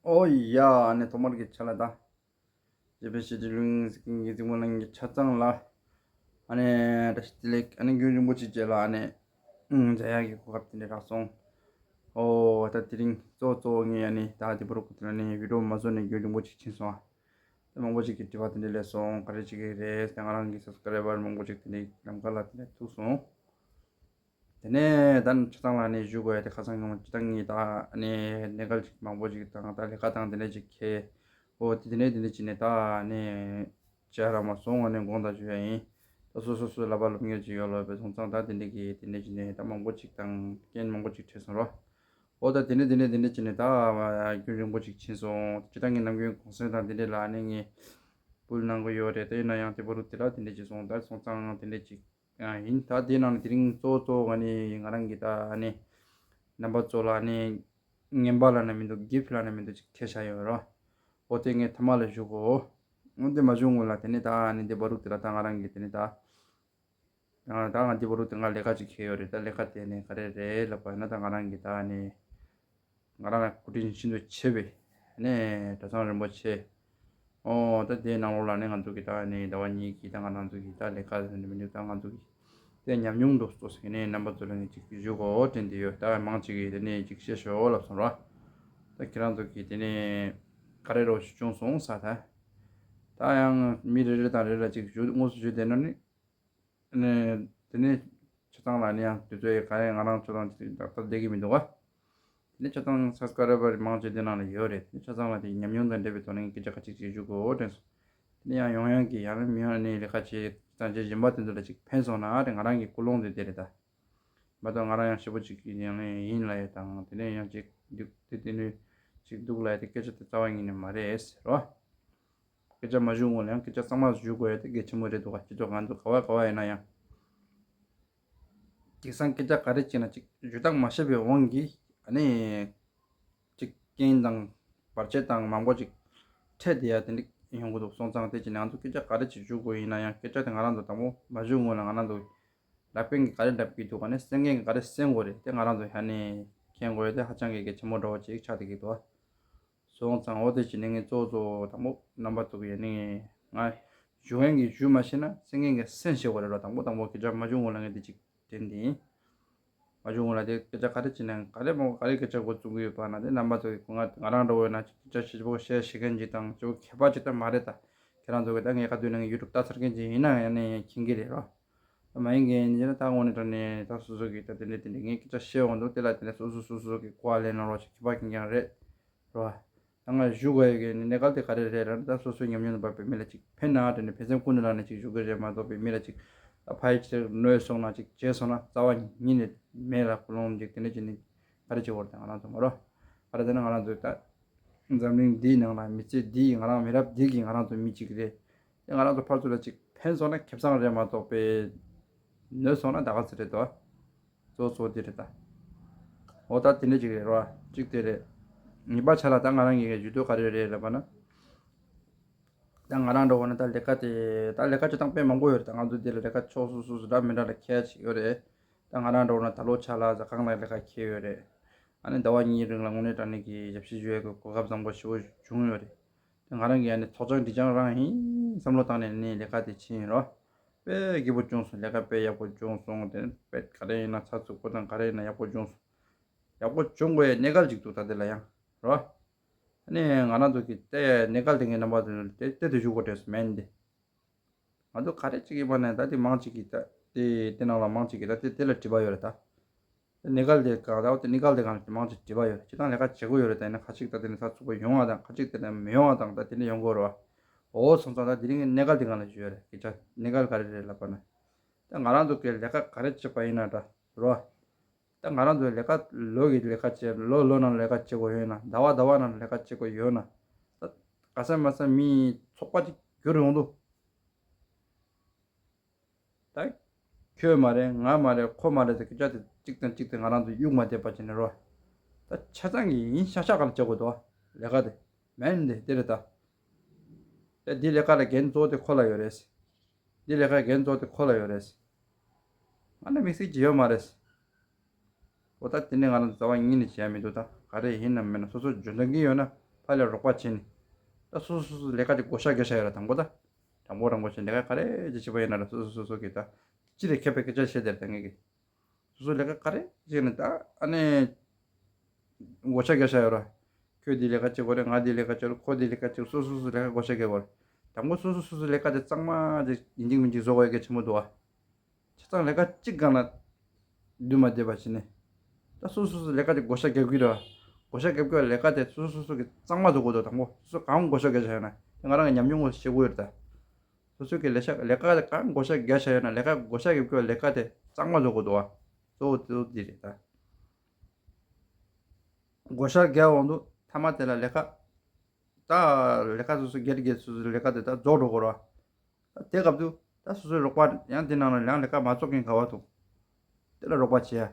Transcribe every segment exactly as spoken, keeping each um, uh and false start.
ཨོ་ཡ། ཨ་ནི་ཐོག་མར་གྱི་ཆ་ལ་ད། རྗེ་དཔལ་ཞི་བདེ་གླིང་ཟེར་མཁན་གྱི་གཟིགས་མོ་གླིང་གི་ཆ་ཚང་ལ། ཨ་ནི་བཀྲ་ཤིས་བདེ་ལེགས། ཨ་ནི་རྒྱུན་རིང་པོ་ཅིག་རྗེས་ལ་ཨ་ནི། ཨུམ། མཇལ་ཡག་གི་གོ་སྐབས་དེ་འདྲ་རག་སོང་། ཨོ་ད་དེ་རིང་གཙོ་བོ་གཙོ་བོ་ངས་ཨ་ནི་ད་དེ་བར་དུ་དེ་ལ་ནི་བི་ཌིའོ་མ་བཟོས་ནས་རྒྱུན་རིང་པོ་ཅིག་ཕྱིན་སོང་ཨ། ད་མང་པོ་ཅིག་གིས་དྲི་བ་དེ་འདྲ་སླེབས་སོང་། ག་རེ་བྱེད་ཀྱི་རེད། ད་ང་རང་གི་སབ་སི་ཀ་རའི་བར་མང་པོ་ཅིག་དེ་འདྲའི་ལམ་ཁ་ལ་དེ་འདྲ་ཐུག་སོང་། དེ་ནས་ད་ཆ་ཚང་ལ་ནི་ཞུ་དགོས་ཡ་དེ་ཁ་སང་ངས་སྤྱིར་བཏང་ངས་ད་ནི་གནད་འགག་ཅིག་མང་པོ་ཅིག་དང་ད་ལས་ཀ་དང་དེ་འདྲ་ཅིག་ཁེལ། འོ་དེ་དེ་ནས་དེ་འདྲ་ཅིག་ནས་ད་ནི་བྱས་ར་མ་སོང་། ང་ནི་དགོངས་དག་ཞུ་ཡ་ཡིན། ད་སོ་སོ་སོ་ལབ་པ་སློབ་གཉེར་ཅིག་ཡོད་ལ་བས་སོང་ཙང་ད་དེ་འདྲ་གི་དེ་འདྲ་ཅིག་ནས་ད་མང་པོ་ཅིག་དང་རྐྱེན་མང་པོ་ཅིག་འཕྲད་སོང་རོ། འོ་ད་དེ་འདྲ་དེ་འདྲ་དེ་འདྲ་ཅིག་ནས་ད་རྒྱུན་རིང་པོ་ཅིག་ཕྱིན་སོང་། སྤྱིར་བཏང་ངས་ནམ་རྒྱུན་གུང་སེང་དང་དེ་འདྲ་ལ་ནི་ངས་འབུལ་གནང་གི་ཡོད་རེད། དེ་ཡིན་ན་ཡང་དེ་བར་དུ་དེ་ལ་དེ་འདྲ་ཅིག་སོང་། ད་སོང་ཙང་དེ་འདྲ་ཅིག་ཡང་ཡིན། ད་དེའི་ནང་ནས་དེ་རིང་གཙོ་བོ་གཙོ་བོ་ང་ནི་ང་རང་གི་ད་ཨ་ནི་རྣམ་པ་ཚོ་ལ་ཨ་ནི་རྔན་པ་ལབ་ན་མི་འདུག་གིཕ་ལབ་ན་མི་འདུག་ཅིག་སྤྲད་བཞག་ཡོད་རོ། འོ་དེ་ངས་ཐ་མ་ལ་ཞུ་གོ། འོ་དེ་མ་ཞུ་སྔོན་ལ་དེ་ནི་ད་ཨ་ནི་དེ་བར་དུ་དེ་ལ་ད་ང་རང་གི་དེ་ནི་ད་ད་ང་དེ་བར་དུ་དེ་ང་ལས་ཀ་ཅིག་ཁེལ་ཡོད་རེད། ད་ལས་ཀ་དེ་ནི་ག་རེ་རེད་ལབ་པ་ཡིན་ན་ད་ང་རང་གི་ད་ཨ་ནི། ང་རང་ལ་སྐུ་དྲིན་ཤིན་ཏུ་ཆེ་བའི་ནས་གྲྭ་ཚང་རིན་པོ་ཆེ། ཨོ་ད་དེའི་ནང་ལོགས་ལ་ནི་ང་ཚོ་གི་ད་ནི་ཟླ་བ་གཉིས་ཀྱི་ད་ང་རང་ཚོ་གི་ད་ལས་ཀ་ཟེར་ནས་མི་འདུག་ད་ང་ཚོ་གི་དེ་ཉམས་མྱོང་འདུག་སོ་སོ་ནས་རྣམ་པ་ཚོ་ལ་ནི་ཅིག་ཞུ་གོ་དྲན་དེ་ཡོད། ད་མང་ཅིག་གིས་དེ་ནས་ཅིག་བཤད་ཤོག་ལབ་སོང་ར། ད་ཁྱེད་རང་ཚོ་གི་དེ་ནས་ག་རེ་རོགས་ཞུ་བྱུང་སོང་ས་ད། ད་ཡང་མི་རེ་རེ་དང་རེ་ལ་ཅིག་ཞུ་དངོས་སུ་ཞུ་བསྡད་ན་ནི། ནས་དེ་ནས་ཆ་ཚང་ལ་ནི་ཡང་དུས་ཚོད་ག་རེ་ང་རང་ཆ་ཚང་ཅིག་ཏག་ཏག་བསྡད་ཀྱི་མི་འདུག་ག་དེ་ནས་ཆ་ཚང་སབ་སི་ཀ་རའི་བར་མང་ཆེ་དེ་ནང་ལ་ཡོད་རེད། དེ་ནས་ཆ་ཚང་ལ་དེ་ཉམས་མྱོང་དང་འབྲེལ་བའི་ཐོག་ནས་སྐད་ཆ་ཁ་ཅིག་ཅིག་ཞུ་དགོས་དྲན་སོང་། དེ་ནས་ཡང་ཡོང་ཡང་གི་ཡང་མི་ཡང་ནི་ལས་ཀ་བྱེད་སྟངས་བྱེད་གཞན་པ་དེ་ཚོ་ལ་ཅིག་ཕན་སོང་ན་ཨ་རེ་ང་རང་གི་ཀུན་སློང་དེ་དེ་རེད་ད། མ་གཏོགས་ང་རང་ཡང་ཞེ་པོ་ཅིག་ཡང་ནི་ཡིན་ལ་ཡོད་དང་དེ་ནས་ཡང་ཅིག་འདུག་དེ་དེ་ནས་ཅིག་འདུག་ལ་ཡོད་དེ་སྐད་ཆ་དེ་རྩ་བ་ཉིད་ནས་མ་རེད་རོ། སྐད་ཆ་མ་ཞུ་སྔོན་ལ་ཡང་སྐད་ཆ་གཙང་མ་ཞུ་དགོས་ཡ་དེ་གལ་ཆེན་པོ་རེད་འདུག་ག་སྤྱི་ཚོགས་ང་ཚོ་ག་བ་ག་བ་ཡིན་ན་ཡང་། དེང་སང་སྐད་ཆ་ག་རེ་བྱས་ན་ཅིག་ཞུ་སྟངས་མ་ཤེས་པའི་དབང་གིས་ཨ་ནི། ཅིག་རྐྱེན་དང་བར་ཆད་དང་མང་པོ་ཅིག་འཕྲད་བསྡད་ཡ་དེ་འདྲ་ཡོང་གི་འདུག་སོང་ཙང་དེ་བྱས་ན་ང་ཚོ་སྐད་ཆ་ག་རེ་ཅིག་ཞུ་དགོས་ཡིན་ན་ཡང་སྐད་ཆ་དེ་ང་རང་ཚོ་དང་པོ་མ་ཞུ་སྔོན་ལ་ང་རང་ཚོ་ལབ་མཁན་གྱིས་ག་རེ་ལབ་ཀྱི་འདུག་ག་ནས་གསན་མཁན་གྱིས་ག་རེ་གསན་དགོས་རེད་དེ་ང་རང་ཚོ་ཧ་ནས་མཁྱེན་དགོས་ཡ་དེ་ཧ་ཅང་གི་གལ་ཆེན་པོ་འདྲ་བོ་ཅིག་ཆགས་བསྡད་ཀྱི་འདུག་སོང་ཙང་འོ་དེ་བྱས་ནས་ངས་གཙོ་བོ་གཙོ་བོ་དང་པོ་རྣམ་པ་ཚོ་གི་ནི་ང་ཞུ་མཁན་གྱིས་ཞུ་མ་ཤེས་ན་གསན་མཁན་གྱིས་གསན་ཤེས་དགོས་རེད་རོ། དང་པོ་དང་པོ་སྐད་ཆ་མ་ཞུ་སྔོན་ལ་ངས་དེ་ཅིག་དྲན་དེ་ཡིན། མ་ཞུ་སྔོན་ལ་དེ་སྐད་ཆ་ག་རེ་བྱས་ན་ག་རེ་མང་པོ་ག་རེ་སྐད་ཆ་འགོ་བཙུགས་ཀྱི་ཡོད་པ་ན་དེ་རྣམ་པ་ཚོ་གི་ང་ང་རང་འདྲ་བོ་ཡིན་ན་ཅིག་སྐད་ཆ་ཞིབ་པོ་བཤད་ཤེས་མཁན་ཅིག་དང་ཅིག་མཁས་པ་ཅིག་ད་མ་རེད་ད། ཁྱེད་རང་ཚོ་གི་ད་ངས་ག་དུས་ནས་ངས་ཡུ་ཊུབ་ལྟ་ཚར་མཁན་ཅིག་ཡིན་ན་ཡང་ནས་མཁྱེན་གྱི་རེད་རོ། མ་ཡིན་མཁན་ཡིན་ན་ད་དངོས་གནས་དྲང་གནས་ད་སོ་སོ་གི་ད་དེ་འདྲ་དེ་འདྲ་ངས་སྐད་ཆ་བཤད་འོང་འདུག་དེ་ལ་དེ་ནས་སོ་སོ་སོ་སོ་གི་གོ་བ་ལེན་གནང་རོགས་ཞེས་མཁས་པ་མཁྱེན་མཁན་རེད་རོ། ད་ང་ཞུ་དགོས་ཡ་གི་གནས་སྐབས་དེ་ག་རེ་རེད་ལབ་ན་ད་སོ་སོའི་ཉམས་མྱོང་དང་འབབ་པའི་མི་ལ་ཅིག་ཕན་ན་དྲན་ནས་ཕན་སེམས་ཀུན་ནས་བསླངས་ནས་ཅིག་ཞུ་གི་རེད་མ་གཏོགས་པའི་མི་ལ་ཅིག་ད་ཕ་ཡི་ཅིག་གནོད་སོང་ན་ཅིག་བྱས་སོང་ན་རྩ་བ་ཉིད་ནས་མེད་ལ་ཀུན་སློང་ཅིག་དེ་འདྲ་ཅིག་ནི་ག་རེ་བྱེད་དགོས་རེད་ད་ང་རང་ཚོ་མ་རོ། ག་རེ་ཟེར་ན་ང་རང་ཚོ་ད་འཛམ་གླིང་འདིའི་ནང་ལ་མི་ཚེ་འདིའི་ང་རང་མི་རབས་འདི་གི་ང་རང་ཚོ་མི་གཅིག་རེད། དེ་ང་རང་ཚོ་ཕར་ཚུར་ལ་ཅིག་ཕན་སོང་ན་ཁེ་བཟང་རེད་མ་གཏོགས་པའི་གནོད་སོང་ན་ད་ག་ཚོད་རེད་དོ། གཙོ་བོ་གཙོ་བོ་དེ་རེད་ད། འོ་ད་དེ་འདྲ་ཅིག་རེད་རོ། གཅིག་དེ་རེད། གཉིས་པ་ཆ་ལ་ད་ང་རང་གི་ཞུ་འདོད་ག་རེ་རེད་ལབ་པ་ན། ད་ང་རང་འདྲ་བོ་ན་ད་ལས་ཀ་དེ་ད་ལས་ཀ་བྱེད་སྟངས་དཔེ་མང་པོ་ཡོད་རེད། ད་ང་ཚོ་འདི་ལ་ལས་ཀ་ཕྱོགས་སོ་སོ་སོ་འདྲ་མི་འདྲ་ལ་ཁྱད་ཅིག་ཡོད་རེད། ད་ང་རང་འདྲ་བོ་ན་ད་ལོ་ཆ་ལ་ཟ་ཁང་ལ་ལས་ཀ་འཁེལ་ཡོད་རེད། ཨ་ནི་ཟླ་བ་གཉིས་རིང་ལ་དངོས་གནས་དྲང་གནས་ཀྱི་ཞབས་ཕྱི་ཞུ་ཡས་ཀྱི་གོ་སྐབས་བཟང་པོ་ཞེ་པོ་བྱུང་ཡོད་རེད། དེ་ང་རང་གིས་ཨ་ནི་ཚོགས་ཆང་སྒྲིག་ཆང་རང་ཡིན་བསམ་བློ་བཏང་ནས་ནི་ལས་ཀ་དེ་ཕྱིན་ཡིན་རོ། དཔེ་སྐྱིད་པོ་བྱུང་སོང་། ལས་ཀ་དཔེ་ཡག་པོ་བྱུང་སོང་། དེ་དཔེ་ག་རེ་ཡིན་ན་ཚགས་ཚུད་པོ་དང་ག་རེ་ཡིན་ན་ཡག་པོ་བྱུང་སོང་། ཡག་པོ་བྱུང་དགོས་ཡ་གནད་འགག་ཅིག་འདུག་ད་དེ་ལ་ཡང་རོ། ཨ་ནི་ང་རང་ཚོ་གི་དེ་གནད་འགག་དེ་ངའི་རྣམ་པ་དེ་དེ་དེ་དུ་ཞུ་དགོས་དྲན་སོང་མེད་འདི། ང་ཚོ་ག་རེ་བྱེད་ཀྱི་ཡོད་པ་ནས་ད་དེ་མང་ཅིག་གིས་ད་དེ་དེ་ནང་ལ་མང་ཅིག་གིས་ད་དེ་དེ་ལ་དྲི་བ་ཡོད་རེད་ད། གནད་འགག་དེ་གང་ད་དེ་གནད་འགག་དེ་གང་ལ་མང་ཅིག་དྲི་བ་ཡོད་རེད། སྤྱིར་བཏང་ལས་ཀ་བྱེད་དགོས་ཡོད་རེད། ད་ཡིན་ན་ཁ་ཅིག་ད་དེ་ནས་ཚགས་ཚུད་པོ་ཡོང་བ་དང་ཁ་ཅིག་དེ་ནས་མི་ཡོང་བ་དང་ད་དེ་ནས་ཡོང་དགོས་རེད་བ། འོ་སོང་ཙང་ད་དེ་རིང་གི་གནད་འགག་དེ་གང་ལ་ཞུ་ཡོད་རེད། སྐད་ཆ་གནད་འགག་ག་རེ་རེད་ལབ་པ་ན། ད་ང་རང་ཚོ་གི་ལས་ཀ་ག་རེ་བྱེད་པ་ཡིན་ན་འདྲ་རོ། ད་ང་རང་ཚོ་ལས་ཀ་ལོ་གི་ལས་ཀ་བྱེད་ལོ་ལོ་ནང་ལས་ཀ་བྱེད་དགོས་ཡོད་ན་ཟླ་བ་ཟླ་བ་ནང་ལས་ཀ་བྱེད་དགོས་ཡོད་ན། ད་ག་ས་མ་ས་མི་ཚོགས་པ་ཅིག་འགྱུར་ཡོང་དུས། ད་ཁྱོད་མ་རེད་ང་མ་རེད་ཁོ་མ་རེད་ཟེར་སྐད་ཆ་དེ་གཅིག་དང་གཅིག་དེ་ང་རང་ཚོ་གཡུག་མ་བསྡད་པ་བྱས་ནས་རོ། ད་ཆ་ཚང་གི་ཡིན་ཤག་ཤག་ག་ལ་བྱེད་དགོས་འདུག་ལས་ཀ་དེ་མེད་འདི་དེ་རེད་ད། ད་འདི་ལས་ཀ་ལ་འགན་གཙོ་བོ་དེ་ཁོ་ལ་ཡོད་རེད། འདི་ལས་ཀ་འགན་གཙོ་བོ་དེ་ཁོ་ལ་ཡོད་རེད། ང་ལ་དམིགས་བསལ་གྱི་ཡོད་མ་རེད། འོ་ད་དེ་ནས་ང་རང་ཚོ་རྩ་བ་ཉིད་ནས་བྱས་མི་འདུག་ད་ག་རེ་ཡིན་ནམ་མིན་ན་སོ་སོ་འཇོན་ཐང་གི་ཡོད་ན་ ཕར་ལ་རོགས་པ་བྱས་ནས། ད་སོ་སོ་སོ་སོ་ལས་ཀ་དེ་བགོ་བཤའ་རྒྱག་བྱ་ཡོད་ར། དང་པོ་ད། དང་པོ་རང་བགོ་བཤའ་ལས་ཀ་ག་རེ་ཅིག་བྱེད་པ་ཡིན་ན་ར། སོ་སོ་སོ་སོ་གི་ད། སྤྱི་ལ་ཁེ་ཕན་སྐད་ཆ་བཤད་དེར་ད་ངེད་ཀྱི། སོ་སོ་ལས་ཀ་ག་རེ་བྱས་ན་ད་ཨ་ནི། བགོ་བཤའ་རྒྱག་བྱ་ཡོད་ར། ཁྱོད་འདི་ལས་ཀ་བྱེད་དགོས་རེད། ང་འདི་ལས་ཀ་བྱེད་དགོས། ཁོ་འདི་ལས་ཀ་བྱེད་དགོས། སོ་སོ་སོ་ལས་ཀ་བགོ་བཤའ་རྒྱག་དགོས་རེད། དང་པོ་སོ་སོ་སོ་སོ་ལས་ཀ་དེ་གཙང་མ་ཅིག་ཡིན་གཅིག་མིན་གཅིག་བཟོ་དགོས་ཡ་གལ་ཆེན་པོ་འདུག་ཨ། ཆ་ཚང་ལས་ཀ་གཅིག་སྒང་ལ་འདུས་མ་བསྡད་པ་བྱས་ནས། ད་སོ་སོ་སོ་ལས་ཀ་དེ་བགོ་བཤའ་རྒྱག་གི་རེད་བ། བགོ་བཤའ་རྒྱག་དགོས་པའི་ལས་ཀ་དེ་སོ་སོ་སོ་སོ་གི་གཙང་མ་བཟོ་དགོས་འདུག་དང་པོ་སོ་སོ་གང་བགོ་བཤའ་རྒྱག་བྱ་ཡོད་ན་དེ་ང་རང་གི་ཉམས་མྱོང་གིས་ཤེས་ཀྱི་ཡོད་རེད་ད། སོ་སོ་གི་ལས་ཤག་ལས་ཀ་དེ་གང་བགོ་བཤའ་རྒྱག་བྱ་ཡོད་ན་ལས་ཀ་བགོ་བཤའ་རྒྱག་དགོས་པའི་ལས་ཀ་དེ་གཙང་མ་བཟོ་དགོས་འདུག་བ། གཙོ་བོ་གཙོ་བོ་དེ་རེད་ད། བགོ་བཤའ་རྒྱག་འོང་དུས་མཐའ་མ་དེ་ལ་ལས་ཀ། ད་ལས་ཀ་སོ་སོ་སྒེར་གྱི་སོ་སོའི་ལས་ཀ་དེ་ད་རྫོགས་འགྲོ་དགོས་རེད་བ། ད་དེ་སྐབས་དུ་ད་སོ་སོའི་རོགས་པ་ཡང་དེ་ནང་ལ་ཡང་ལས་ཀ་མ་རྫོགས་མཁན་ག་བ་འདུག་དེ་ལ་རོགས་པ་བྱེད་ཡ།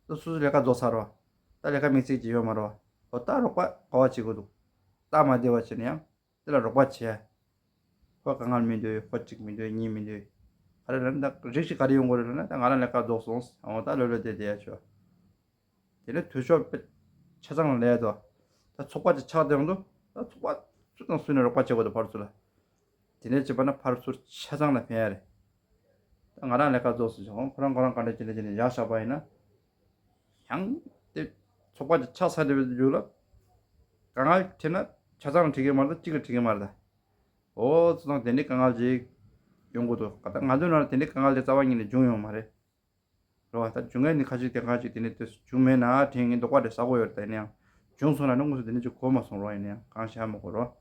ད་སོ་སོའི་ལས་ཀ་རྫོགས་ཚར་རོ། ད་ལས་ཀ་དམིགས་བསལ་གྱི་ཡོད་མ་རེད་བ། འོ་ད་རོགས་པ་ག་བ་བྱེད་དགོས་འདུག་སྟབས་མ་བདེ་བ་བྱས་ན་ཡང་དེ་ལ་རོགས་པ་བྱེད་ཡ། ཁོ་དཀའ་ངལ་མི་འདུག་ཁོ་གཅིག་མི་འདུག་གཉིས་མི་འདུག་ག་རེ་ལབ་ན་ད་རིགས་ཤིག་ག་རེ་ཡོང་གི་རེད་ལབ་ན། ད་ང་རང་ལས་ཀ་རྫོགས་སོང་། འོ་ད་ལོ་ལོ་བསྡད་བསྡད་ཡ་ཆོག་དེ་ནས་དུས་ཚོད་དཔེ་ཆ་ཚང་ལ་ལས་དོ། ད་ཚོགས་པ་ཅིག་ཆགས་བསྡད་ཡོང་དུས་ད་ཚོགས་པ་སུ་དང་སུ་ནས་རོགས་པ་བྱེད་དགོས་དོ་ཕར་ཚུར་ལ། དེ་ནས་བྱེད་པ་ན་ཕར་ཚུར་ཆ་ཚང་ལ་ཕན་ཡ་རེད། ད་ང་རང་ལས་ཀ་རྫོགས་སོང་ཅིག་ཁོ་རང་ཁོ་རང་ག་འདྲ་བྱས་ནས་བྱས་ནས་བཞག་བཞག་པ་ཡིན་ན། ཡང་དེ་ཚོགས་པ་ཅིག་ཆགས་ཚར་བའི་མཇུག་ལ། དཀའ་ངལ་འཕྲད་ན་ཆ་ཚང་ལ་འཕྲད་ཀྱི་མ་རེད་ད། གཅིག་ལ་འཕྲད་ཀྱི་མ་རེད་ད། འོ་ཚོ་ཚང་དེ་འདྲའི་དཀའ་ངལ་ཅིག་ཡོང་གི་འདུག་ད་ང་ཚོའི་ནང་ལ་དེ་འདྲའི་དཀའ་ངལ་དེ་རྩ་བ་ཉིད་ནས་བྱུང་ཡོད་མ་རེད། རེད་བ། ད་བྱུང་མཁན་ནི་ཁ་ཅིག་དེ་ཁ་ཅིག་དེ་ནི་དེ་བྱུང་མེད་ན་དྲན་གྱི་འདུག་པ་རེད། ཟ་གོ་ཡོད་རེད། ད་ཡིན་ན་ཡང་བྱུང་སོང་ན་ནི་དངོས་སུ་དེ་ནི་ཅིག་གོ་མ་སོང་རོགས། ཡིན་ན་ཡང་གང་བྱ་མ་གོ་རོགས།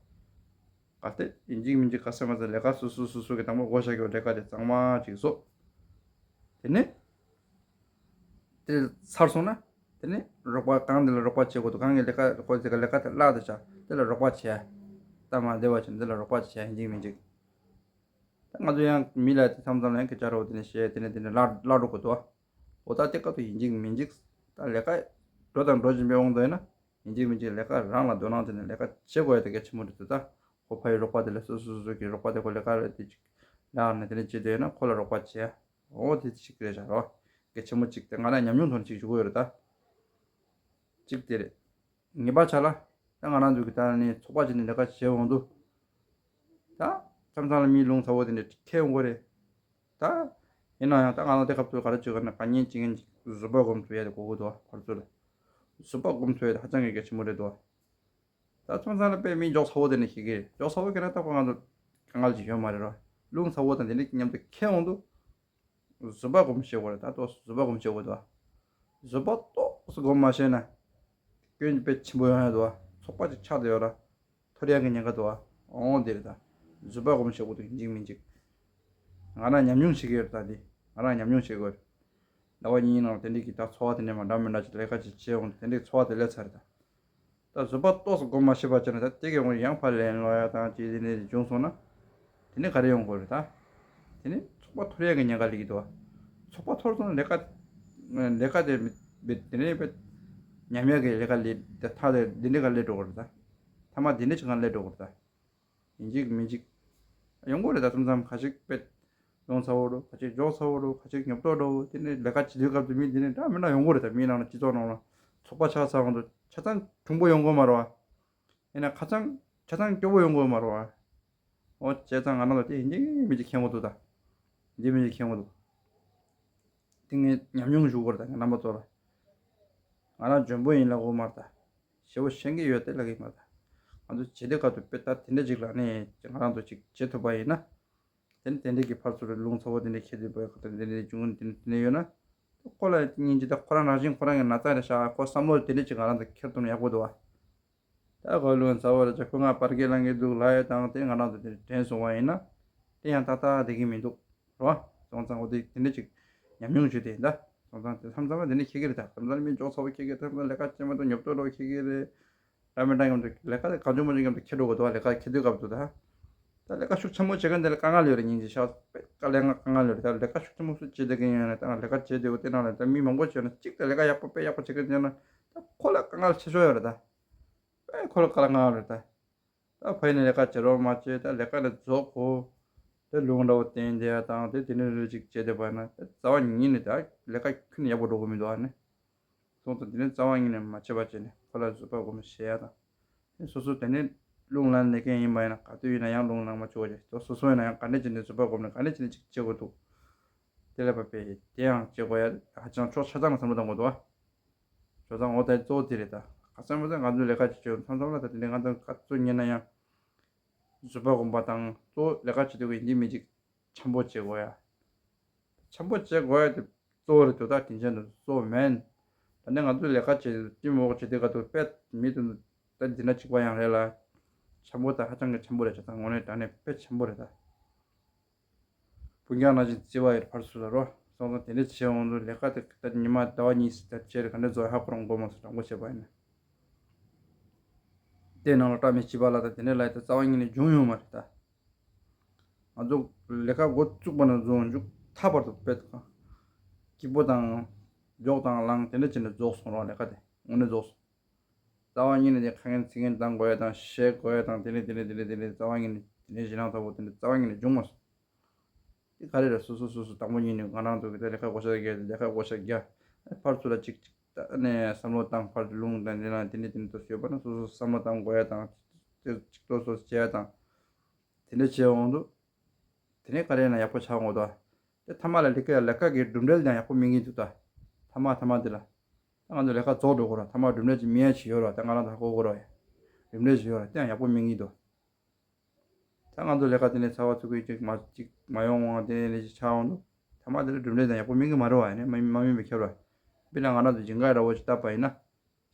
ག་ཚོད་ཡིན་གཅིག་མིན་གཅིག་ག་ཚོད་མ་ཚོད་ལས་ཀ་སོ་སོ་སོ་སོ་གི་དང་པོ་བགོ་བཤའ་རྒྱག་ལས་ཀ་དེ་གཙང་མ་ཅིག་བཟོ། དེ་ནི་དེ་ཚར་སོང་ན་དེ་ནི་རོགས་པ་གང་དེ་ལ་རོགས་པ་བྱེད་དགོས་འདུག་གང་གི་ལས་ཀ་ཁོ་དེ་ག་ལས་ཀ་དེ་བརླག་དེ་བྱ་དེ་ལ་རོགས་པ་བྱེད། སྟབས་མ་བདེ་བ་བྱུང་དེ་ལ་རོགས་པ་བྱེད་ཡིན་གཅིག་མིན་གཅིག་ད་ང་ཚོ་ཡང་མི་ལ་དེ་མཚམས་མཚམས་ལ་ཡང་སྐད་ཆ་རོ་དེ་ནས་བཤད་དེ་ནས་དེ་ནས་བརླག་བརླག་འགྲོ་གི་འདུག་འོ་ད་དེ་སྐབས་དུ་ཡིན་གཅིག་མིན་གཅིག་ད་ལས་ཀ་འགྲོ་དང་འགྲོ་བཞིན་པའི་དབང་དུ་ཡིན་ན་ཡིན་གཅིག་མིན་གཅིག་ལས་ཀ་རང་ལ་དོ་སྣང་དེ་ནས་ལས་ཀ་བྱེད་དགོས་ཡ་དེ་གལ་ཆེན་པོ་རེད་འདུག་ད་ཁོ་ཕ་ཡི་རོགས་པ་དེ་ལས་སོ་སོ་སོ་སོ་གི་རོགས་པ་དེ་ཁོ་ལས་ཀ་རེད་དེ་ཅིག་ལས་ཀ་ནས་དེ་ནས་བྱེད་དུ་ཡོད་ན་ཁོ་ལ་རོགས་པ་བྱེད་ཡ། འོ་དེ་ཅིག་རེད་བཞག་རོགས་གལ་ཆེན་པོ་ཅིག་དེ་ང་ལ་ཉམས་མྱོང་ཐོག་ནས་ཅིག་ཞུ་གི་ཡོད་རེད་ད། གཅིག་དེ་རེད། ངེས་པ་ཆ་ལ། ད་ང་རང་ཚོ་གི་ད་ནི་ཚོགས་པ་ཅིག་ནས་ལས་ཀ་བྱེད་འོང་དུས། ད་མཚམས་མཚམས་ལ་མིའི་ལུང་ཚ་བོ་དེ་འདྲ་ཁེལ་འོང་གི་རེད། ད་ཡིན་ན་ཡང་ད་ང་རང་དེ་སྐབས་སུ་ག་རེ་བྱེད་དགོས་ན་ག་ཉིན་གཅིག་ཉིན་གཅིག་བཟོད་པ་སྒོམ་ཐུབ་ཡ་དེ་དགོས་ཀྱི་འདུག་ཕར་ཚུར་ལ། བཟོད་པ་སྒོམ་ཐུབ་ཡ་དེ་ཧ་ཅང་གི་གལ་ཆེན་པོ་རེད་འདུག་ད་མཚམས་མཚམས་ལ་དཔེ་མི་མགྱོགས་ཚ་བོ་དེ་འདྲ་ཤེས་ཀྱི་རེད། མགྱོགས་ཚ་བོ་ཁེལ་ན་ད་ཁོ་ང་ཚོ་དཀའ་ངལ་ཅིག་ཡོད་མ་རེད་རོ། ལུང་ཚ་བོ་དང་དེ་འདྲ་མཉམ་དུ་ཁེལ་འོང་དུས། བཟོད་པ་སྒོམ་ཤེས་དགོས་རེད། ད་ཏོག་ཙམ་བཟོད་པ་སྒོམ་ཤེས་དགོས་འདུག་བཟོད་པ་ཏོག་ཙམ་སྒོམ་མ་ཤེས་ན། སྐྱོན་དཔེ་ཆེན་པོ་ཡོང་ཡ་འདུག་ཚོགས་པ་ཅིག་ཆགས་བསྡད་ཡོད་ར། འཐོར་ཡ་གི་ཉེན་ཁ་འདུག་འོང་དེ་རེད་ད། བཟོད་པ་སྒོམ་ཤེས་དགོས་འདུག་ཡིན་གཅིག་མིན་གཅིག་ང་རང་ཉམས་མྱོང་བྱེད་ཀྱི་ཡོད་རེད་ད་འདི། ང་རང་ཉམས་མྱོང་བྱེད་དགོས་རེད། ཟླ་བ་གཉིས་ནང་དེ་འདྲའི་གི་ད་ཚོར་བ་དེ་འདྲ་མ་འདྲ་མི་འདྲ་ཅིག་ལས་ཀ་ཅིག་བྱས་འོང་དེ་འདྲའི་ཚོར་བ་དེ་སླེབས་ཚར་རེད་ད། ད་བཟོད་པ་ཏོག་ཙམ་སྒོམ་མ་ཤེས་པ་བྱས་ན་ད་དེ་གའི་དབང་ཡང་ཕར་ལེན་ལོག་ཡ་དང་ཅི་དེ་འདྲ་བྱུང་སོང་ན། དེ་ནས་ག་རེ་ཡོང་དགོས་རེད་ད། དེ་ནས་ཚོགས་པ་འཐོར་ཡ་གི་ཉེན་ཁ་སླེབས་ཀྱི་འདུག་བ། ཚོགས་པ་འཐོར་སོང་ན་ལས་ཀ། ལས་ཀ་དེ་མི་དེ་ནས་དཔེ་ཉམས་ཡ་གི་ལས་ཀ་སླེབས་དེ་ཐག་དེ་འདི་འདྲའི་ག་སླེབས་འགྲོ་གི་རེད་ད། ཐ་མ་འདི་འདྲ་ཅིག་ག་སླེབས་འགྲོ་གི་རེད་ད། ཡིན་གཅིག་མིན་གཅིག་ཡོང་གི་རེད་ད། མཚམས་མཚམས་ཁ་ཅིག་དཔེ་ལུང་ཚ་བོ་འགྲོ། ཁ་ཅིག་མགྱོགས་ཚ་བོ་འགྲོ། ཁ་ཅིག་ཉོབ་ཏོ་འགྲོ། དེ་ནས་ལས་ཀ་བྱེད་དུས་སྐབས་དུ་མི་འདི་ནས་འདྲ་མི་འདྲ་ཡོང་གི་རེད་ད། མིའི་ནང་ལ་སྤྱི་ཚོགས་ནང་ལ་ཚོགས་པ་ཆགས་ཚར་འོང་དུས་ཆ་ཚང་གྲུང་པོ་ཡོང་གི་མ་རེད་བ། ཡིན་ན་ཁ་ཚང་ཆ་ཚང་སྐྱོ་པོ་ཡོང་གི་མ་རེད་བ། འོ་བྱས་ཙང་ང་རང་ཚོ་དེ་ཡིན་གཅིག་མིན་གཅིག་མཁྱེན་དགོས་འདུག་ད། ཡིན་གཅིག་མིན་གཅིག་མཁྱེན་དགོས་འདུག་དེ་ངས་ཉམས་མྱོང་ཞུ་དགོས་རེད་ད། ངས་རྣམ་པ་ཚོ་ལ། ང་རང་འཇོན་པོ་ཡིན་ལབ་དགོས་མ་རེད་ད། ཞེ་པོ་ཤེས་ཀྱི་ཡོད་དེ་ལབ་ཀྱི་མ་རེད་ད། ང་ཚོ་བྱེད་དུས་སྐབས་དུ་དཔེ་ད་དེ་འདྲ་ཅིག་ལ་ནི་ང་རང་ཚོ་ཅིག་བྱེད་ཐུབ་པ་ཡིན་ན། དེ་ནི་དེ་འདྲ་གི་ཕར་ཚུར་ལུང་ཚ་བོ་དེ་འདྲ་ཁྱེར་དུས་པའི་ཁ་ཐུག་དེ་འདྲ་བྱུང་དེ་འདྲ་དེ་འདྲ་ཡོད་ན། ཁོ་ལ་སྙིང་རྗེ་ད། ཁོ་རང་ནང་བཞིན་ཁོ་རང་གི་ན་ཚ་རེད་ཤག་ཁོ་བསམ་བློ་དེ་འདྲ་ཅིག་ང་རང་ཚོ་འཁྱེར་ཐུབ་ན་ཡག་པོ་འདུག་བ། ད་གོ་ལུང་ཚ་བོ་རེད་ཅག་ཁོ་ང་པར་གི་ལང་གི་འདུག་ལབ་ཡ་དང་དེ་ང་རང་ཚོ་དེ་དྲན་སོང་བ་ཡིན་ན། དེ་ཡང་ཏག་ཏག་བསྡད་ཀྱི་མི་འདུག་རེད་བ། སོང་ཙང་འོ་དེ་དེ་འདྲ་ཅིག་ཉམས་མྱོང་བྱུང་དེ་ཡིན་ད། སོང་ཙང་དེ་མཚམས་མཚམས་ལ་དེ་འདྲ་ཁེལ་གི་རེད་ད། མཚམས་མཚམས་ལ་མི་མགྱོགས་ཚ་བོ་ཁེལ་གི་རེད། མཚམས་མཚམས་ལ་ལས་ཀ་བྱེད་མ་ཐུབ་ཉོབ་ཏོ་འགྲོ་ཁེལ་གི་རེད། འདྲ་མི་འདྲ་མཉམ་དུ་ལས་ཀ་དེ་གང་བྱུང་མང་བྱུང་མཉམ་དུ་ཁེལ་འགྲོ་དགོས་འདུག་བ། ལས་ཀ་ཁེལ་དུས་སྐབས་དུ་ད། ད་ལས་ཀ་ཤུགས་ཆེན་པོ་བྱེད་མཁན་དེ་ལ་དཀའ་ངལ་ཡོད་རེད། སྙིང་རྗེ་ཤག་དཔེ་དཀའ་ལས་དཀའ་ངལ་ཡོད་རེད། ད་ལས་ཀ་ཤུགས་ཆེན་པོ་སུ་བྱེད་བསྡད་མཁན་ཡོད་ན་ད་ལས་ཀ་བྱེད་བསྡད་དགོས་དེ་ནང་ལ་ད་མི་མང་པོ་བྱས་ན་གཅིག་ད་ལས་ཀ་ཡག་པོ་དཔེ་ཡག་པོ་བྱེད་མཁན་ཡོད་ན་ད་ཁོ་ལ་དཀའ་ངལ་ཆེ་ཤོས་ཡོད་རེད་ད། དཔེ་ཁོ་ལ་དཀའ་ངལ་རེད་ད། ད་ཕ་ཡུལ་ནས་ལས་ཀ་བྱེད་རོགས་མ་བྱེད། ད་ལས་ཀ་ནས་རྫོགས་གོ། དེ་ལུང་འདྲ་བོ་བསྟན་བསྡད་ཡ་དང་དེ་དེ་ནས་རེ་ཅིག་བྱས་བསྡད་པ་ན་ད་རྩ་བ་ཉིད་ནས་ད་ལས་ཀ་ཁྱོན་ནས་ཡག་པོ་འགྲོ་གི་མི་འདུག་ཨ་ནི། སོང་ཙང་དེ་ནས་རྩ་བ་ཉིད་ནས་མ་བྱེད་པ་བྱས་ནས་ཁོ་ལ་བཟོད་པ་སྒོམ་བཤད་ཡ་དང་། སོ་སོ་དེ་ནས་རླུང་ལངས་ནས་མཁན་ཡིན་པ་ཡིན་ན། ག་དུས་ཡིན་ན་ཡང་རླུང་ལངས་མ་བཅུག་པ་བྱས། སོ་སོ་ཡིན་ན་ཡང་ག་འདྲ་བྱས་ནས་རྫུན་པ་སྒོམ་ནས་ག་འདྲ་བྱས་ནས་ཅིག་བྱེད་དགོས་འདུག་དེ་ལ་བབས་པས་དེ་ཡང་བྱེད་དགོས་ཡ་ཧ་ཅང་ཕྱོགས་ཆ་ཚང་ལ་བསམ་བློ་གཏོང་དགོས་འདུག་ཨ། ཆ་ཚང་འོ་ད་གཙོ་བོ་དེ་རེད་ད། ག་ཚོད་མ་ཚོད་ང་ཚོས་ལས་ཀ་བྱེད་ཆོག་མཚམས་མཚམས་ལ་ད་དེ་འདྲའི་ང་ཚོ་ག་ཚོད་ཉན་ན་ཡང་རྫུན་པ་སྒོམ་པ་དང་གཙོ་བོ་ལས་ཀ་བྱེད་དུས་ཡིན་གཅིག་མིན་གཅིག་འཆམ་པོ་བྱེད་དགོས་ཡ། འཆམ་པོ་བྱེད་དགོས་ཡ་དེ་གཙོ་བོ་རེད་འདུག་ད་དྲིན་ཆེན་དུ་གཙོ་བོ་མིན། ད་ནི་ང་ཚོས་ལས་ཀ་བྱེད་དུས་མོག་བྱེད་དུས་ག་དུས་དཔེ་མི་དུ་ད་འདི་འདྲ་གཅིག་པ་ཡང་རེད་ལ། འཆམ་པོ་ད་ཧ་ཅང་གི་འཆམ་པོ་རེད་ཆ་ཚང་དངོས་གནས་དྲང་གནས་དཔེ་འཆམ་པོ་རེད་ད། སྤུན་ཀྱག་ནང་བཞིན་བརྩི་བ་ཡོད་ཕར་ཚུར་ལ་རོ། སོང་ཙང་དེ་འདྲ་བྱས་འོང་དུས་ལས་ཀ་དེ་ད་ཉི་མ་ཟླ་བ་གཉིས་ད་བྱས་རེད་ག་འདྲ་བཟོ་ཧ་གོ་རང་དགོས་མ་སོང་དྲང་པོ་བྱས་པ་ཡིན་ན། དེ་ནང་ལ་བཀྲ་མི་ཤིས་པ་ལ་ད་དེ་འདྲ་ལ་ད་རྩ་བ་ཉིད་ནས་འབྱུང་ཡོང་མ་རེད་ད། ང་ཚོ་ལས་ཀ་འགོ་བཙུགས་པ་ནས་བཟུང་མཇུག་མཐའ་བར་དུ་དཔེ་དང་། སྐྱིད་པོ་དང་། མགྱོགས་དང་ལངས་དེ་འདྲ་བྱས་ནས་རྫོགས་སོང་རོགས་ལས་ཀ་དེ་དངོས་གནས་རྫོགས་སོང་། རྩ་བ་ཉིད་ནས་དེ་ཁ་ངན་ཚིག་ངན་བཏང་དགོས་ཡ་དང་བཤད་དགོས་ཡ་དང་དེ་ནས་དེ་ནས་དེ་ནས་དེ་ནས་རྩ་བ་ཉིད་ནས་དེ་ནས་ཞེད་སྣང་ཚ་པོ་དེ་འདྲ་རྩ་བ་ཉིད་ནས་བྱུང་མ་སོང་། དེ་ག་རེ་རེད། སོ་སོ་སོ་སོ་དང་པོ་ཉིད་ནས་ང་རང་ཚོ་གི་དེ་ལས་ཀ་བགོ་བཤའ་རྒྱག་ལས་ཀ་བགོ་བཤའ་རྒྱག་ཕར་ཚུར་ལ་ཅིག་ཅིག་ད་ནས་བསམ་བློ་བཏང་ཕར་ལུང་དང་དེ་ན་དེ་ནས་དེ་ནས་ཏོ་ཤོད་པ་ན་སོ་སོ་བསམ་བློ་བཏང་དགོས་ཡ་དང་ཅིག་ཏོ་སོ་སོ་བྱེད་ཡ་དང་། དེ་འདྲ་བྱས་འོང་དུས། དེ་ནས་ག་རེ་ཡིན་ན་ཡག་པོ་ཆགས་འོང་དོ། དེ་ཐ་མ་ལ་ལས་ཀ་ལས་ཀ་གི་གྲུབ་འབྲས་ཀྱང་ཡག་པོ་སྨིན་གྱི་འདུག་ད། ཐ་མ་ཐ་མ་དེ་ལ། ད་ང་ཚོ་ལས་ཀ་རྫོགས་འགྲོ་གོ་ར་ཐ་མ་གྲུབ་འབྲས་ཅིག་སྨིན་ཡ་ཅིག་ཡོད་ར་ད་ང་རང་ཚོ་ཧ་གོ་གོ་ར་ཡ། གྲུབ་འབྲས་ཅིག་ཡོད་ར་དེ་ཡང་ཡག་པོ་སྨིན་གྱི་འདུག་ད་ང་ཚོ་ལས་ཀ་དེ་ནས་ཚ་བ་ཚུགས་ཀྱི་ཅིག་མ་ཅིག་མ་ཡོང་བ་དེ་ནས་ཅིག་ཆགས་འོང་དུས། ཐ་མ་དེ་ལ་གྲུབ་འབྲས་དང་ཡག་པོ་སྨིན་གྱི་མ་རེད་བ་ཡ་ནས་མ་མ་སྨིན་པའི་ཁྱབ་ར། དཔེར་ན་ང་རང་ཚོ་ཞིང་ཁ་ར་བོ་ཅིག་བཏབ་པ་ཡིན་ན།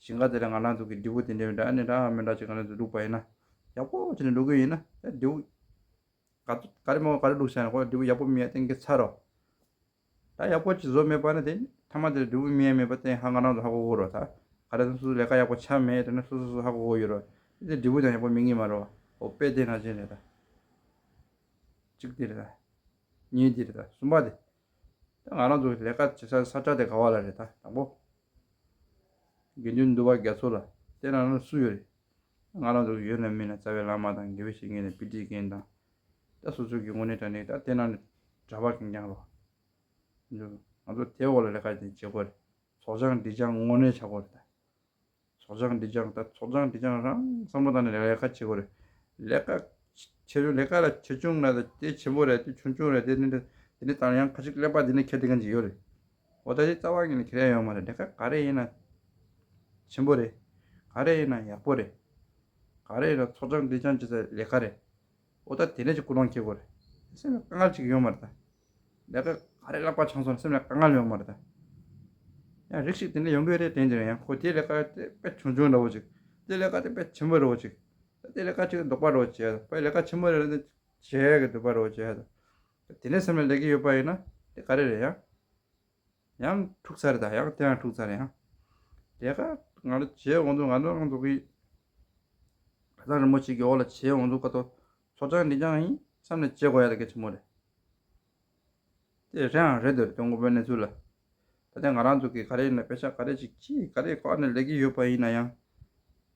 ཞིང་ཁ་དེ་ལ་ང་རང་ཚོ་གི་འབྲས་བུ་དེ་འདྲ་འདྲ་ཨ་ནི་འདྲ་མི་འདྲ་ཅིག་ང་རང་ཚོ་བླུགས་པ་ཡིན་ན། ཡག་པོ་བྱས་ནས་བླུགས་ཀྱི་ཡིན་ན་ད་འབྲས་བུ། ག་ཚོད་ག་རེ་མོ་ག་རེ་བླུགས་བྱས་ན་ཁོ་འབྲས་བུ་ཡག་པོ་མེད་གཏན་འཁེལ་ཚར་རོ། ད་ཡག་པོ་ཅིག་བཟོ་མེད་པ་ན་དེ་ཐ་མ་དེ་ལ་འབྲས་བུ་མེད་མེད་པ་དེ་ཧ་ང་རང་ཚོ་ཧ་གོ་གོ་རོ་ད། ག་རེ་སོ་སོ་ལས་ཀ་ཡག་པོ་ཆགས་མེད་དེ་ན་སོ་སོ་སོ་ཧ་གོ་གོ་ཡོད་རོ། དེ་འབྲས་བུ་དང་ཡག་པོ་མེད་ངེས་མ་རོ། འོ་དཔེ་དེ་ནང་བཞིན་རེད་ད། གཅིག་དེ་རེད་ད། གཉིས་དེ་རེད་ད་གསུམ་པ་དེ། ད་ང་རང་ཚོ་ལས་ཀ་བྱེད་ས་ས་ཆ་དེ་ག་བ་ལ་རེད་ད་དང་པོ། དགེ་འདུན་འདུས་པ་རྒྱ་མཚོ་ལ་དེ་ནང་ན་སུ་ཡོད་རེད། ང་རང་ཚོ་ཡོད་ན་མིན་ན་རྩ་བའི་བླ་མ་དང་དགེ་བའི་བཤེས་གཉེན་དང་དཔེ་དེ་མཁན་དང་། ད་སོ་སོ་གི་དངོས་གནས་དྲང་གནས་ད་དེ་ནང་ནས་གྲྭ་པ་གང་རྐྱང་རོ། ང་ཚོ་དེ་འོག་ལ་ལས་ཀ་དེ་བྱེད་དགོས་རེད། ཚོགས་སྦྱང་སྒྲིབ་སྦྱང་དངོས་གནས་བྱ་དགོས་རེད་ད། ཚོགས་སྦྱང་སྒྲིབ་སྦྱང་ད་ཚོགས་སྦྱང་སྒྲིབ་སྦྱང་རང་བསམ་བློ་བཏང་ནས་ལས་ཀ་བྱེད་དགོས་རེད། ལས་ཀ་ཆེ་ཆུང་ལས་ཀ་ལ་ཆེ་ཆུང་ལ་དེ་ཆེན་པོ་རེད་དེ་ཆུང་ཆུང་རེད་དེ་ནི་དེ་ནི་དང་ཡང་ཁ་ཅིག་ཀླད་པ་འདི་ནི་ཁྱེར་དེ་གན་ཅིག་ཡོད་རེད། འོ་ད་དེ་རྩ་བ་ཉིད་ནས་ཁྱེར་ཡ་ཡོད་མ་རེད། ལས་ཀ་ག་རེ་ཡིན་ན་ཆེན་པོ་རེད། ག་རེ་ཡིན་ན་ཡག་པོ་རེད། ག་རེ་ཡིན་ན་ཚོགས་སྦྱང་སྒྲིབ་སྦྱང་བྱེད་ས་ལས་ཀ་རེད། འོ་ད་དེ་ནས་ཅིག་ཀུན་སློང་འཁྱེར་དགོས་རེད། སེམས་ལ་དཀའ་ངལ་ཅིག་ཡོད་མ་རེད་ད། ལས་ཀ་ག་རེ་ལག་པ་འཆང་སོང་ན་སེམས་ལ་དཀའ་ངལ་ཡོད་མ་རེད་ད། ཡང་རིགས་ཤིག་དེ་འདྲ་ཡོང་གི་རེད་དྲན་དེ་རེད་ཡང་ཁོ་དེ་ལས་ཀ་དེ་དཔེ་ཆུང་ཆུང་འདྲ་བོ་ཅིག་དེ་ལས་ཀ་དེ་དཔེ་ཆེན་པོ་འདྲ་བོ་ཅིག་དེ་ལས་ཀ་ཅིག་ལྡོག་པ་འདྲ་བོ་བྱས་དཔེ་ལས་ཀ་ཆེན་པོ་རེད་ལ་དེ་བྱས་གི་ལྡོག་པ་འདྲ་བོ་བྱས་དེ་ནས་སེམས་ལ་ལས་ཀ་ཡོད་པ་ཡིན་ན་དེ་ག་རེ་རེད་ཡང་། ཡང་འཁྲུག་ཚར་རེད་ད་ཡང་དེ་ཡང་འཁྲུག་ཚར་རེད་ཡང་། དེ་ག་ང་ལ་བྱས་འོང་དུས་ང་ཚོ་རང་ཚོ་གི་བྲག་ཚང་རིན་པོ་ཆེ་གི་འོག་ལ་བྱས་འོང་དུས་ཀ་ཏོ་ཚོགས་སྦྱང་སྒྲིབ་སྦྱང་ཡིན་བསམ་ནས་བྱེད་དགོས་ཡ་དེ་གལ་ཆེན་པོ་རེད། དེ་རེད་ཡང་རེད་འདོད་རེད་དོན་དངོས་པོའི་གནས་ཚུལ་ལ། ད་ལྟ་ང་རང་ཚོ་གི་ག་རེ་ཡིན་ན་དཔེ་ཆ་ག་རེ་ཅིག་ཅིག་ག་རེ་བཀག་ནས་ལས་ཀྱི་ཡོད་པ་ཡིན་ན་ཡང་།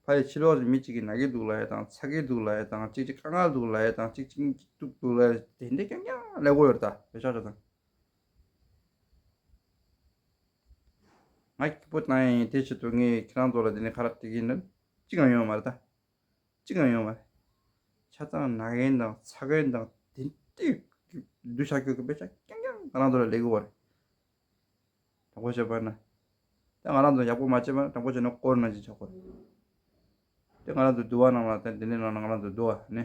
ཕ་ཡི་ཕྱི་ལོགས་ཀྱི་མི་གཅིག་གིས་ན་གི་འདུག་ལབ་ཡ་དང་ཚ་གི་འདུག་ལབ་ཡ་དང་གཅིག་གཅིག་དཀའ་ངལ་འདུག་ལབ་ཡ་དང་གཅིག་གཅིག་སྡུག་འདུག་ལབ་ཡ་དེ་འདྲ་རྐྱང་རྐྱང་ལས་གོ་ཡོད་རེད་ད་དཔེ་ཆ་ཆ་ཚང་། ང་སྐྱིད་པོ་བཏང་ཡ་ཡིན་དེ་ཆེད་དུ་ངས་ཁྱེད་རང་ཚོ་ལ་དེ་ནས་ཁ་རག་སྟེར་གི་ཡིན་ན་གཅིག་ཀྱང་ཡོད་མ་རེད་ད། གཅིག་ཀྱང་ཡོད་མ་རེད། ཆ་ཚང་ན་མཁན་དང་ཚ་མཁན་དང་དེ་འདྲའི་སྡུག་ཆགས་སྐྱོ་གི་དཔེ་ཆ་རྐྱང་རྐྱང་ང་རང་ཚོ་ལ་ལས་གི་ཡོད་རེད། དྲང་པོ་བཤད་པ་ན། ད་ང་རང་ཚོ་ཡག་པོ་མ་བྱས་པ་ན་དྲང་པོ་བྱས་ན་དཀོར་ནང་བཞིན་ཆགས་ཀྱི་ཡོད་རེད། དེ་ང་རང་ཚོ་འདུལ་བ་ནང་ལ་དེ་འདི་ནས་ནང་ང་རང་ཚོ་འདུལ་བ་ནི།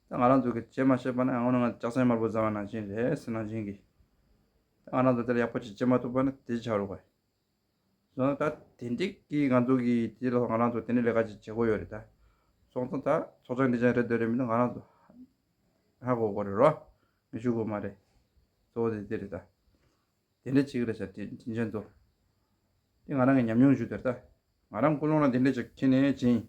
ད་ང་རང་ཚོ་གི་བྱེད་མ་ཤེས་པ་ན་ཨ་ངོ་ན་ང་ལྕགས་སྲེག་དམར་པོ་བཟའ་བ་ནང་བཞིན་རེད་ཟེར་ནང་བཞིན་གི། ད་ང་རང་ཚོ་དེ་ལ་ཡག་པོ་ཅིག་བྱེད་མ་ཐུབ་པ་ན་དེ་ཆགས་རུ་ག། སོང་ད་དེ་འདྲ་གི་ང་ཚོ་གི་དེ་ལ་ང་རང་ཚོ་དེ་འདྲ་ལས་ཀ་ཅིག་བྱེད་དགོས་ཡོད་རེད་ད། སོང་ཙང་ད་ཚོགས་ཆེན་འདི་ཅན་རེད་འདོད་རེད་མི་འདུག་ང་རང་ཚོ་ཧ་གོ་དགོས་རེད་རོ། མི་ཞུ་དགོས་མ་རེད། གཙོ་བོ་དེ་དེ་རེད་ད། དེ་འདྲ་བྱེད་ཀྱི་རེད་ཤག་དེ་དྲིན་ཅན་ཚོ། དེ་ང་རང་གི་ཉམས་མྱོང་ཞུ་དེར་ད། ང་རང་ཀུན་སློང་ལ་དེ་འདྲ་ཅིག་ཁྱེར་ནས་ཕྱིན།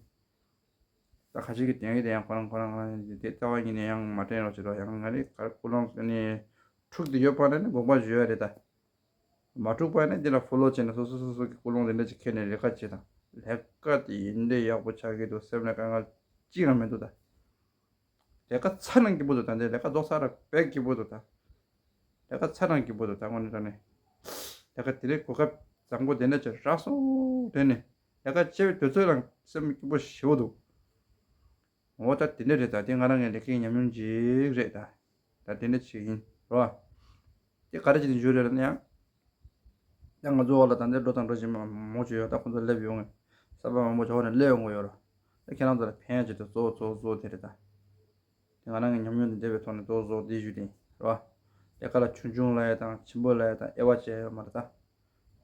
ད་ཁ་ཤས་ཀྱིས་དེང་གི་དེ་ཡང་ཁོ་རང་ཁོ་རང་ཁོ་རང་དེ་ལྟ་བ་ཡིན་ནས་ཡང་མ་དྲན་རོགས་བྱེད་རོགས་ཡང་ང་རེ་ག་རེ་ཀུན་སློང་ནས་འཁྲུག་དེ་ཡོད་པ་ན་ནི་དགོངས་པ་ཞུ་ཡ་རེད་ད། མ་འཁྲུག་པ་ནི་འདི་ལ་ཕོ་ལོ་བྱས་ནས་སོ་སོ་སོ་སོ་གི་ཀུན་སློང་དེ་འདྲ་ཅིག་ཁྱེར་ནས་ལས་ཀ་བྱེད་དང་ལས་ཀ་དེ་ཡིན་འདྲ་ཡག་པོ་ཆགས་ཀྱི་འདུག་སེམས་ལ་དཀའ་ངལ་ཅི་ཡང་མི་འདུག་ད། ལས་ཀ་ཚར་ན་སྐྱིད་པོ་འདུག་ད་འདི་ལས་ཀ་རྫོགས་ཚར་ར་དཔེ་སྐྱིད་པོ་འདུག་ད། ལས་ཀ་ཚར་ན་སྐྱིད་པོ་འདུག་ད་དངོས་གནས་དྲང་གནས། ལས་ཀ་དེ་རིང་གོ་སྐབས་བཟང་པོ་དེ་འདྲ་ཅིག་རག་སོང་དྲན་ནས་ལས་ཀ་བྱེད་པའི་དུས་ཚོད་ལ་ སེམས་སྐྱིད་པོ་ཞེ་པོ་འདུག་འོ་ད་དེ་འདྲ་རེད། ད་དེ་ང་རང་གི་ལས་ཀའི་ཉམས་མྱོང་ཅིག་རེད། ད་ད་དེ་འདྲ་ཅིག་ཡིན་རོ། དེ་ག་རེ་བྱས་ནས་འཇུ་རེད་ལབ་ན་ཡང་། ད་ང་ཚོ་འོག་ལ་ད་འདི་འགྲོ་དང་འགྲོ་བཞིན་མང་པོ་ཅིག་ཡོད། ད་ཁོང་ཚོ་སླེབས་ཡོང་ངས་གསར་པ་མང་པོ་ཅིག་འོག་ནས་སླེབས་ཡོང་གི་ཡོད་རོ། ད་ཁྱེད་རང་ཚོ་ལ་ཕན་ཡ་ཅིག་ཏུ་གཙོ་བོ་གཙོ་བོ་གཙོ་བོ་དེ་རེད་ད། དེ་ང་རང་གི་ཉམས་མྱོང་དང་འབྲེལ་བའི་ཐོག་ནས་གཙོ་བོ་གཙོ་བོ་དེ་ཞུ་དེ་རོ། ལས་ཀ་ལ་ཆུང་ཆུང་ལབ་ཡ་དང་ཆེན་པོ་ལབ་ཡ་དང་དབྱེ་བ་ཕྱེ་ཡ་ཡོད་མ་རེད་ད།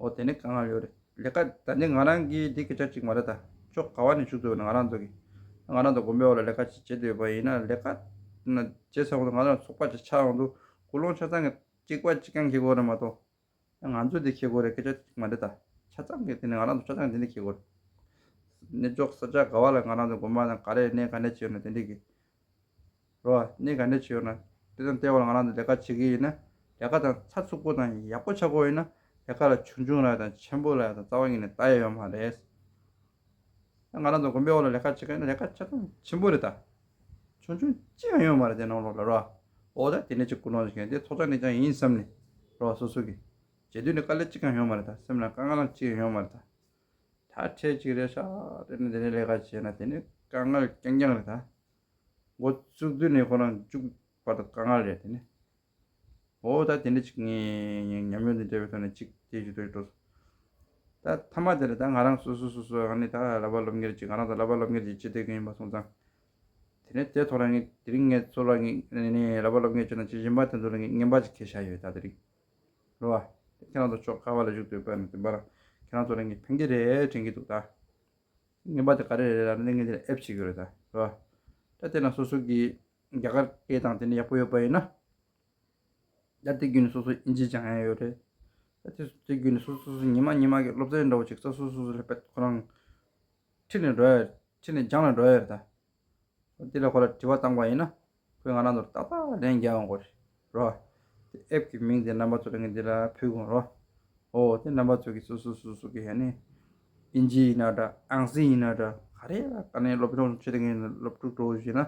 འོ་དེ་ནི་དཀའ་ངལ་ཡོད་རེད། ལས་ཀ་ད་ནི་ང་རང་གི་འདི་སྐད་ཆ་གཅིག་མ་རེད་ད། ཕྱོགས་ག་བ་ནས་ཞུགས་ཐུབ་ན་ང་རང་ཚོ་གི། ང་རང་ཚོ་དགོན་པའི་འོག་ལ་ལས་ཀ་ཅིག་བྱེད་འདོད་པ་ཡིན་ན་ལས་ཀ་ན་བྱེད་ཚར་བ་དང་ང་རང་ཚོགས་པ་ཅིག་ཆགས་ཡོང་དུས་ཀུན་སློང་ཆ་ཚང་གི་གཅིག་པ་གཅིག་རྐྱང་འཁྱེར་དགོས་རེད་མ་གཏོགས། ང་ཚོས་འདི་འཁྱེར་དགོས་རེད་སྐད་ཆ་གཅིག་མ་རེད་ད། ཆ་ཚང་གི་དེ་ནི་ང་རང་ཚོ་ཆ་ཚང་འདི་འདི་འཁྱེར་དགོས་རེད། གནས་མཆོག་ས་ཆ་ག་བ་ལ་ང་རང་ཚོ་དགོན་པ་དང་ག་རེ་གནས་ག་འདྲ་བྱས་ཡོད་ན་དེ་འདྲ་གི། རོ། གནས་ག་འདྲ་བྱས་ཡོད་ན། དེ་དང་ལྟེ་བ་ལ་ང་རང་ཚོ་ལས་ཀ་བྱེད་ཀྱི་ཡིན་ན། ལས་ཀ་དང་ཚགས་ཚུད་པོ་དང་ཡག་པོ་ཆགས་དགོས་ཡིན་ན། ལས་ཀ་ལ་ཆུང་ཆུང་ལ་དང་ཆེན་པོ་ལ་དང་རྩ་བ་ཉིད་ནས་ལྟ་ཡ་ཡོད་མ་རེད། ང་རང་ཚོ་དགོན་པའི་འོག་ལ་ལས་ཀ་བྱེད་མཁན་ལས་ཀ་ཆ་ཚང་ཆེན་པོ་རེད་ད། ཆུང་ཆུང་ཅི་ཡང་ཡོད་མ་རེད་དེ་ནང་ལོགས་ལ་རོ། འོ་ད་དེ་འདྲ་ཅིག་ཀུན་སློང་ཞིག་ཡིན་དེ་ཚོགས་ཆ་ནས་ཀྱང་ཡིན་བསམ་ནས། རོ་སོ་སོ་གི། བྱེད་དུས་ནས་དཀའ་ལས་གཅིག་ཀྱང་ཡོད་མ་རེད་ད། སེམས་ལ་དཀའ་ངལ་གཅིག་ཡང་ཡོད་མ་རེད་ད། ད་ཁྲལ་གཅིག་རེད་ཤག་དེ་ནས་དེ་ནས་ལས་ཀ་བྱས་ན་དེ་ནས་དཀའ་ངལ་རྐྱང་རྐྱང་རེད་ད། འགོ་བཙུགས་དུས་ནས་ཁོ་རང་མཇུག་བར་དུ་དཀའ་ངལ་རེད་དེ་ནས། འོ་ད་དེ་འདྲ་ཅིག་ངས་ཉམས་མྱོང་དེ་འདྲ་བའི་ཐོག་ནས་ཅིག་དེ་ཞུ་འདོད་འགྲོ། ད་མཐའ་མ་དེ་ལ་ད་ང་རང་སོ་སོ་སོ་སོ་ཨ་ནི་ད་ལབ་པ་སློབ་གཉེར་ཅིག་ང་རང་ཚོ་ལབ་པ་སློབ་གཉེར་ཅིག་བྱེད་བསྡད་མཁན་ཡིན་པ་སོང་ཙང་། དེ་ནས་དེ་ཐོག་ལ་ངས་དེ་རིང་ངས་ཚོ་ལ་ངས་ནས་ལབ་པ་སློབ་གཉེར་བྱས་ན་ཅིག་གཞན་པ་དེ་ཚོ་ལ་ངས་རྔན་པ་ཅིག་ཁྱེར་བཞག་ཡོད་ད་དེ་རིང་། རོ། ཁྱེད་རང་ཚོ་ཕྱོགས་ག་བ་ལ་བཞུགས་འདུག་པ་ནི་དེ་འབར། ཁྱེད་རང་ཚོ་ལ་ངས་ཕན་གྱི་རེད་དྲན་གྱི་འདུག་ད། རྔན་པ་དེ་ག་རེ་རེད་ལབ་ན་ངས་འདི་ལ་ཨེབ་བྱེད་ཀྱི་རེད་ད། རོ། ད་དེ་ན་སོ་སོ་གི་རྒྱ་གར་སྐད་དང་དེ་ནས་ཡག་པོ་ཡོད་པ་ཡིན་ན། ད་དེ་བརྒྱུད་ནས་སོ་སོ་ཨིན་ཇི་སྦྱང་ཡ་ཡོད་རེད། ད་དེ་དེ་བརྒྱུད་ནས་སོ་སོ་སོ་སོ་ཉི་མ་ཉི་མ་གི་སློབ་ཚན་འདྲ་བོ་ཅིག་ས་སོ་སོ་སོ་ལ་དཔེ་ཁོ་རང་ཁྲིད་ནས་འགྲོ་ཡ་ཁྲིད་ནས་སྦྱང་ལ་འགྲོ་ཡ་རེད་ད། འདི་ལ་ཁོ་ལ་དྲི་བ་བཏང་བ་ཡིན་ན། ཁོས་ང་རང་ཚོར་ཏག་ཏག་ལན་རྒྱག་ཡོང་གི་རེད། རོ། དེ་ཨེབ་ཀྱི་མིང་དེ་རྣམ་པ་ཚོ་ལ་ངས་འདི་ལ་ཕུལ་གོ་རོ། འོ་དེ་རྣམ་པ་ཚོ་གི་སོ་སོ་སོ་སོ་གི་ཡ་ནི། ཨིན་ཇི་ཡིན་ན་འདྲ་ཨང་རྩིས་ཡིན་ན་འདྲ་ག་རེ་ལ་ག་ནས་སློབ་སྦྱོང་བྱེད་མཁན་སློབ་ཕྲུག་འགྲོ་བཞིན་ན།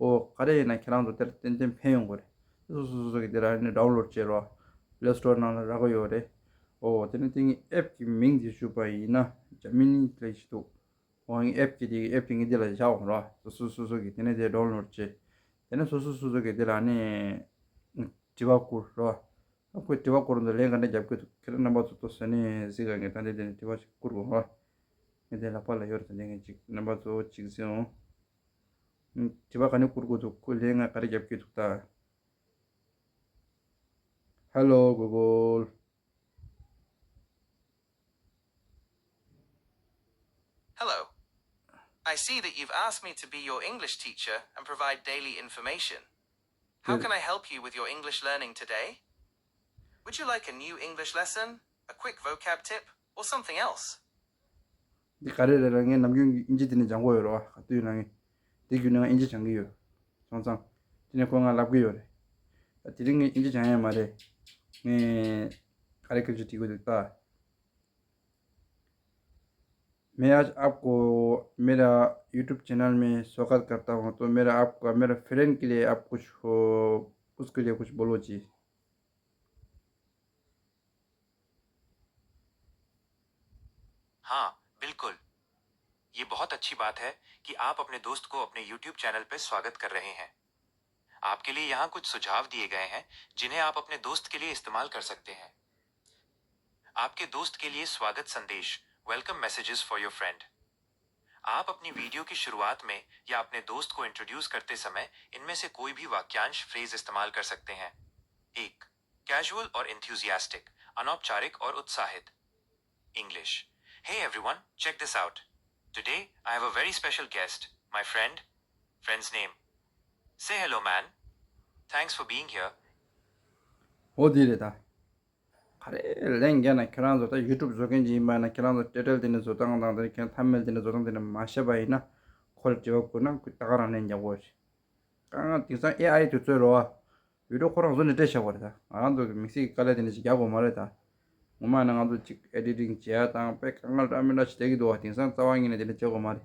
འོ་ག་རེ་ཡིན་ན་ཁྱེད་རང་ཚོ་དེར་ཏན་ཏན་ཕན་ཡོང་གི་རེད། སོ་སོ་སོ་སོ་གི་དེ་ལ་ནི་ཌའུན་ལོཌ་བྱེད་རོ། པླེ་སི་ཊོར་ནང་ལ་རག་གི་ཡོད་རེད། འོ་དེ་ནི་དེ་ངས་ཨེབ་ཀྱི་མིང་དེ་ཞུས་པ་ཡིན་ན་རྒྱ་མིན་ལས་ཤིག་འདུག་འོ་ངའི་ཨེབ་ཀྱི་དེ་ཨེབ་དེ་ངའི་དེ་ལ་བཞག་འོང་རོ། སོ་སོ་སོ་སོ་གི་དེ་ནས་དེ་ཌའུན་ལོཌ་བྱེད། དེ་ནས་སོ་སོ་སོ་སོ་གི་དེ་ལ་ནི་དྲི་བ་བསྐུར་རོ། ཁོས་དྲི་བ་བསྐུར་འདུག་ལན་ག་འདྲ་རྒྱབ་ཀྱི་འདུག་ཁྱེད་རང་རྣམ་པ་ཚོ་ལྟོས་ཟེར་ནས་གཟིགས་ག་ངས་ད་འདི་དེ་ནས་དྲི་བ་ཞིག་བསྐུར་དགོས་རོ། ངས་དེ་ལག་པ་ལ་ཡོད་རེད་ད་འདི་ངས་ཅིག་རྣམ་པ་ཚོ་ཅིག་གཟིགས་འོང་། དྲི་བ་ག་ནས་བསྐུར་དགོས་འདུག་ཁོས་ལན་ང་ག་རེ་རྒྱབ་ཀྱི་འདུག་ད། Hello Google. Hello. I see that you've asked me to be your English teacher and provide daily information. How can I help you with your English learning today? Would you like a new English lesson, a quick vocab tip, or something else? འདི་ག་རེ་རེད་ལ་ངས་ནམ་རྒྱུན་ཨིན་ཇི་དེ་ནས་སྦྱང་གི་ཡོད་རེད་བ། ག་དུས་ན་ངས་དེ་བརྒྱུད་ནས་ང་ཨིན་ཇི་སྦྱང་གི་ཡོད། སོང་ཙང་དེ་ནས་ཁོ་ང་ལབ་གི་ཡོད་རེད། ད་དེ་རིང་ངས་ཨིན་ཇི་སྦྱང་ཡ་མ་རེད། ངས་ག་རེ་སྐད་ཆ་དྲི་དགོས་འདུག་ད། मैं आज आपको मेरा YouTube channel में स्वागत करता हूँ। तो मेरा आपका, मेरा फ्रेंड के लिए आप कुछ हो, उसके लिए कुछ बोलो जी। हाँ, बिल्कुल। ये बहुत अच्छी बात है कि आप अपने दोस्त को अपने YouTube चैनल पर स्वागत कर रहे हैं। आपके लिए यहाँ कुछ सुझाव दिए गए हैं, जिन्हें आप अपने दोस्त के लिए इस्तेमाल कर सकते हैं। आपके दोस्त के लिए स्वागत संदेश, Welcome Messages for Your Friend। आप अपनी वीडियो की शुरुआत में या अपने दोस्त को इंट्रोड्यूस करते समय इनमें से कोई भी वाक्यांश, फ्रेज इस्तेमाल कर सकते हैं। एक, कैजुअल और एंथुसियास्टिक, अनौपचारिक और उत्साहित। English. Hey everyone, check this out. Today I have a very special guest, my friend. Friend's name. Say hello, man. Thanks for being here. འོ་དེ་རེད་ད། ག་རེ་ལན་རྒྱག་ན་ཁྱེད་རང་ཚོ་ད་ཡུ་ཊུབ་བཟོ་མཁན་ཅིག་ཡིན་པ་ན་ཁྱེད་རང་ཚོ་ཊའི་ཊལ་དེ་ནས་བཟོ་སྟངས་དང་དེ་ཁྱེད་རང་ཐ་མལ་དེ་ནས་བཟོ་སྟངས་དེ་ནས་མ་ཤེས་པ་ཡིན་ན་ཁོ་ལ་དྲི་བ་བསྐུར་ན་ཁོས་ད་ག་རང་ལན་རྒྱག་གོ་རེད། དཀའ་ངལ་དེང་སང་ཨེ་ཨའི་དུས་ཚོད་རེད་བ། བི་ཌིའོ་ཁོ་རང་བཟོ་ནས་སྤྲད་བཞག་པ་རེད་ད། ང་རང་ཚོ་གི་དམིགས་བསལ་གྱི་དཀའ་ལས་དེ་འདྲ་ཞིག་རྒྱག་དགོས་མ་རེད་ད། ངོ་མ་ནི་ང་ཚོ་ཅིག་ཨེ་ཌི་ཊིང་བྱེད་ཡ་དང་དཔེ་དཀའ་ངལ་འདྲ་མི་འདྲ་ཞིག་བསྡད་ཀྱི་འདུག་བ། དེང་སང་རྩ་བ་ཉིད་ནས་དེ་འདྲ་བྱེད་དགོས་མ་རེད།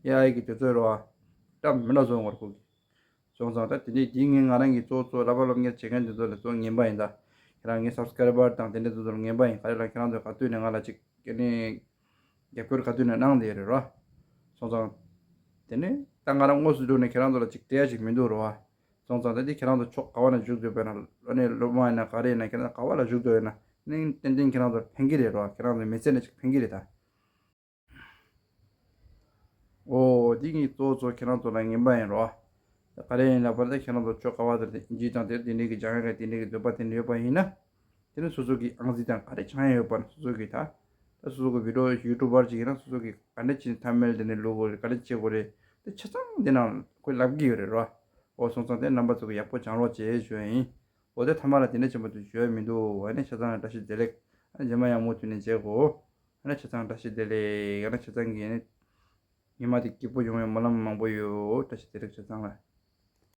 ཨེ་ཨའི་གི་དུས་ཚོད་རེད་བ། འདྲ་མི་འདྲ་བཟོ་ཡོང་བ་རེད་ཁོ་གིས། སོང་ཙང་ད་དེ་འདྲའི་དེ་ངས་ང་རང་གི་གཙོ་བོ་གཙོ་བོ་ལབ་པ་སློབ་གཉེར་བྱེད་མཁན་དེ་ཚོ་ལ་གཙོ་བོ་ངན་པ་ཡིན་ད། ཁྱེད་རང་ངའི་སབ་སི་ཀ་རའི་བར་དང་དེ་འདྲ་དེ་ཚོ་ལ་ངན་པ་ཡིན། ག་རེ་ལ་ཁྱེད་རང་ཚོས་ག་དུས་ནས་ང་ལ་ཅིག་ཨ་ནི། རྒྱབ་སྐྱོར་ག་དུས་ནས་གནང་བསྡད་ཡོད་རེད་རོ། སོང་ཙང་། དེ་ནས་ད་ང་རང་དངོས་སུ་འགྲོ་ནས་ཁྱེད་རང་ཚོ་ལ་ཅིག་སྤྲད་ཡ་ཅིག་མི་འདུག་རོ། སོང་ཙང་ད་དེ་ཁྱེད་རང་ཚོ་ཕྱོགས་ག་བ་ན་བཞུགས་འདོད་པས་ན་ཨ་ནི་སློབ་མ་ཡིན་ན་ག་རེ་ཡིན་ན་ཁྱེད་རང་ག་བ་ལ་བཞུགས་འདོད་ཡོད་ན་ནི་ཏན་ཏན་ཁྱེད་རང་ཚོར་ཕན་གྱི་རེད་རོ། ཁྱེད་རང་ཚོའི་མི་ཚེ་ནང་ཅིག་ཕན་གྱི་རེད་ད། ཨོ་དེ་ངས་གཙོ་བོ་གཙོ་ཁྱེད་རང་ཚོ་ལ་ངན་པ་ཡིན་རོ། ག་རེ་ཡིན་ལབ་པ་ད་ཁྱེད་རང་ཚོ་ཕྱོགས་ག་བ་དེར་དེ་ཨིན་ཇི་དང་དེར་དེ་འདྲའི་གི་སྦྱང་ཡ་ག་དེ་འདྲའི་གི་འདོད་པ་དེ་འདྲ་ཡོད་པ་ཡིན་ན། དེ་ནི་སོ་སོ་གི་ཨང་རྩིས་དང་ག་རེ་སྦྱང་ཡ་ཡོད་པ་ན་སོ་སོ་གི་ད། ད་སོ་སོ་གི་བི་ཌི་ཡོ་ཡུ་ཊུབ་པར་ཅིག་ཡིན་ན་སོ་སོ་གི་ག་འདྲ་བྱས་ནས་ཐ་མལ་དེ་ནས་ལུས་དགོས་རེད། ག་འདྲ་བྱེད་དགོས་རེད། དེ་ཆ་ཚང་དེ་ནང་ཁོས་ལབ་ཀྱི་ཡོད་རེད་རོ། འོ་སོང་ཙང་དེ་རྣམ་པ་ཚོ་གི་ཡག་པོ་སྦྱང་རོགས་བྱེད་ཞུ་ཡ་ཡིན། འོ་དེ་ཐ་མ་ལ་དེ་འདྲ་ཆེན་པོ་དེ་ཞུ་ཡ་མི་འདུག་ཨ་ནི་ཆ་ཚང་བཀྲ་ཤིས་བདེ་ལེགས། ཨ་ནི་རྗེས་མ་ཡང་མུ་མཐུད་ནས་མཇལ་གོ། ཨ་ནི་ཆ་ཚང་བཀྲ་ཤིས་བདེ་ལེགས། ཨ་ནི་ཆ་ཚང་གི་ཨ་ནི་ཉི་མ་དེ་སྐྱིད་པོ་ཡོང་བའི་སྨོན་ལམ་མང་པོ་ཡོད། བཀྲ་ཤིས་བདེ་ལེགས་ཆ་ཚང་ལ།